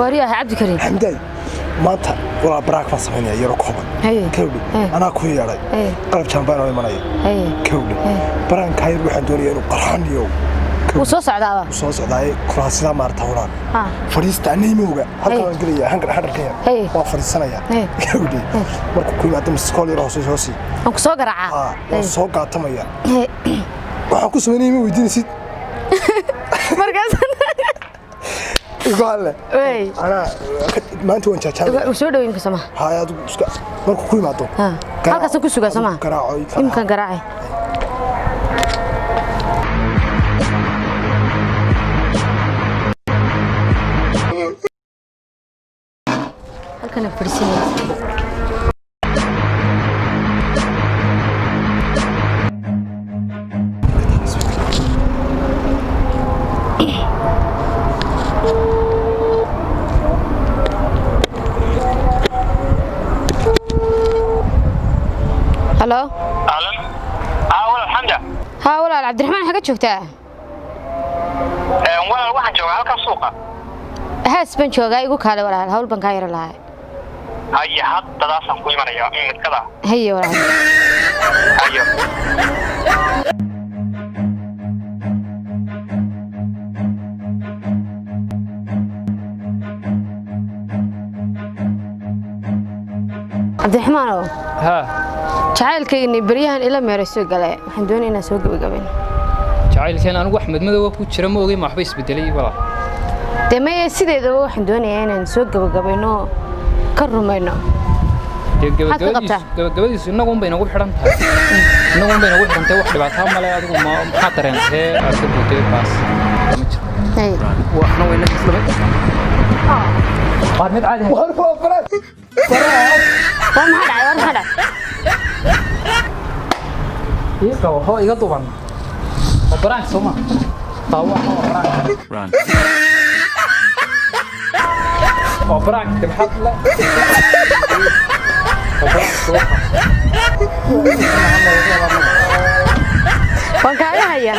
Waaryaha Cabdikariim. Xamdaay, maanta walaa prank baan samaynaya yaro kooban. Haye. Kawdhi. Haye. Anaa ku yeedhay. Haye. Qalab jambaan oo imanaya. Haye. Kawdhi, prank-kaa yar waxaan doonayaa inuu qarxaniyo. Wuu soo socdaaba. Soo socdaaye kuraasida maarta walaan. Ha. Fadhiista anayma oga halkan Haye. waan gelaya hangar hangarkan yar. Haye. Waan fadhiisanaya. Haye. Kawdhi, markuu ku yimaado missed call yar hoose hoosi. Waan ku soo garaacaa. Aa, waan soo gaatamaya. Haye. Waxaan ku samaynaya ma weydiinaysid. Markaas Igu halle. Wey. Anaa maanta waan jaajaamaya. Wuu soo dhaweyn kasama. Haya, adigu iska markuu ku yimaado Ha. Halkaasaan ku sugaa soma. Garaaco. Imkan garaacay. Halkana fadhiisanaya. Halo. Alo. Aa, walaal Xamda. Haa walaal Cabdiraxmaan, xagga joogtaa? Walaal, waxaan joogaa halkan suuqa. Haas baan joogaa, igu kaale walaal, hawl baan kaa yaro lahaa. Haye, haddadaasaan ku imanayaa imikada. Haye walaal. Hayo. Cabdiraxmaanow. Haa. Jacaylkayni beryahan ila meeray soo gale, waxaan doonaya inaan soo gabagabayno. Jacaylkeen anigu wax madmadowga ku jira ma ogey, ma waxba isbedelay walaal? Dee maya, sideedaba waxaan doonayaa inaan soo gabagabayno, ka rumayno. Dee Maxaad ka qabtaa? Gabagabadiisu innagu unbay nagu xidhan tahay, innagu unbay nagu xidhan tahay, wax dhibaataa male. Adigu ma maxaa dareentee aad ka boodee? Baas ma jiro. Haye. Waxna way naga isla qaar mid caadi ah. War waa prank, prank. War maxaa dhacay? War maxaa dhacay? Ii qabo, hoo, iga duban, waa prank soo ma taa? Waxna waa prank. Run. Waa prank de, maxaad la, waa prank soo Waan kaaga hayaa.